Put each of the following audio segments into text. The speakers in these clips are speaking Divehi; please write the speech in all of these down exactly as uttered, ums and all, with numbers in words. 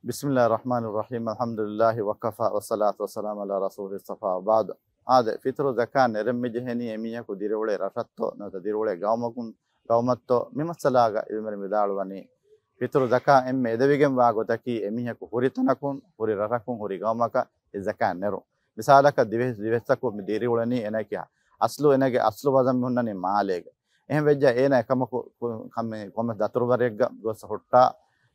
بسم الله الرحمن الرحيم. الحمد لله وكفى والصلاة والسلام على رسوله المصطفى وبعد. އާދެ، ފިތުރު ޒަކާތް ނެރެން މި ޖެހެނީ އެމީހަކު ދިރިއުޅޭ ރަށަށްތޯ ނުވަތަ ދިރިއުޅޭ ގައުމަކުން، ގައުމަށްތޯ؟ މި މައްސަލާގަ ޢިލްމުވެރިން ވިދާޅުވަނީ، ފިތުރު ޒަކާތް އެންމެ އެދެވިގެންވާ ގޮތަކީ އެމީހަކު ހުރި ތަނަކުން، ހުރި ރަށަކުން، ހުރި ގައުމަކަށް އެ ޒަކާތް ނެރުން. މިސާލަކަށް ދިވެ-، ދިވެއްސަކު މި ދިރިއުޅެނީ އޭނައަކީ އަސްލު އޭނަގެ އަސްލު ވަޒަން މި ހުންނަނީ މާލޭގަ. އެހެން ވެއްޖާ އޭނަ އެކަމަކު ކު-، ކަމެ-، ކޮންމެސް ދަތުރުވަރެއްގަ ގޮސް ހުއްޓާ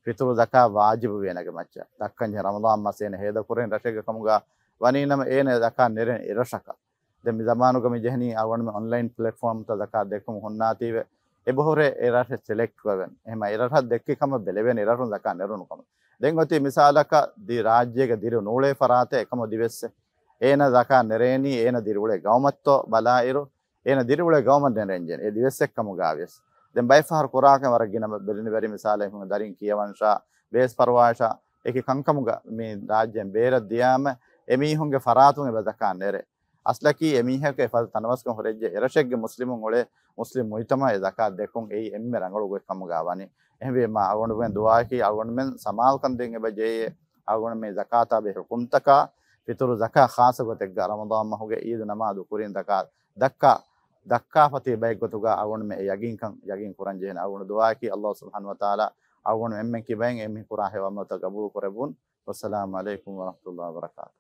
ފިތުރު ޒަކާތް ވާޖިބުވޭ އޭނަގެ މައްޗަށް. ދައްކަންޖެހޭ ރަމަޟާން މަސް އޭނަ ހޭދަކުރެން ރަށެއްގަ ކަމުގަ ވަނީނަމަ އޭނަ ޒަކާތް ނެރެން އެރަށަކަށް. ދެން މި ޒަމާނުގަ މި ޖެހެނީ އަޅުގަނޑުމެން އޮންލައިން ޕްލެޓްފޯމްތައް ޒަކާތް ދެއްކުމަށް ހުންނާތީވެ. އެބަހުރޭ އެ ރަށެއް ސެލެކްޓް ވެވެން. އެހެމަ އެ ރަށަށް ދެއްކި ކަމަށް ބެލެވޭނެ އެ ރަށުން ޒަކާތް ނެރުނު ކަމަށް. ދެން އޮތީ މިސާލަކަށް ދި ރާއްޖޭގަ ދިރިއުޅޭ ފަރާތެއް އެކަމަ ދިވެއްސެއް. އޭނަ ޒަކާތް ނެރޭނީ އޭނަ ދިރިއުޅޭ ގައުމަށްތޯ ބަލާއިރު، އޭނަ ދިރިއުޅޭ ގައުމަށް ނެރެންޖެހޭ އެ ދިވެއްސެއް ކަމުގަވިޔަސް. ދެން ބައެއް ފަހަރު ކުރާކަން ވަރަށް ގިނަ ބެލެނިވެރި މިސާލެއް ދަރިން ކިޔަވަންޝާ، ބޭސް ފަރުވާއިޝާ، އެކި ކަންކަމުގަ މި ރާއްޖޭން ބޭރަށް ދިޔާމަ އެމީހުންގެ ފަރާތުން އެބަ ޒަކާތް ނެރޭ. އަސްލަކީ އެމީހަކު އެފަދަ ތަނަވަސްކަން ހުރެއްޖެ އެރަށެއްގެ މުސްލިމުން އުޅޭ މުސްލިމް މުޖްތަމަޢަށް އެ ޒަކާތް ދެއްކުން އެއީ އެންމެ ރަނގަޅު ގޮތް ކަމުގަ ވަނީ. އެހެންވީމާ އަޅުގަނޑުމެން ދުޢާއަކީ އަޅުގަނޑުމެން ސަމާލުކަން ދޭން އެބަ ޖެހޭ އަޅުގަނޑުމެން ޒަކާތާ ބެހޭ ހުކުމްތަކާ ފިތުރު ޒަކާތް ޚާއްޞަ ގޮތެއްގަ ރަމަޟާން މަހުގެ ޢީދު ނަމާދު ކުރިން ދައްކާ، ދައްކާ، ދައްކާފަ ތިބޭ ބައެއްގޮތުގަ އަޅުގަނޑުމެން އެ ޔަގީންކަން ޔަގީން ކުރަން ޖެހޭނެ. އަޅުގަނޑު ދުޢާއަކީ ﷲ ސުބްޙާނަހޫ ވަތަޢާލާ އަޅުގަނޑު އެންމެން ކިބައިން އެންމެ ކުރާ ހެޔޮ ޢަމަލުތައް ގަބޫލު ކުރެއްވުން. ވައްސަލާމު ޢަލައިކުމް ވަރަޙްމަތުﷲ ވަބަރަކާތުހު.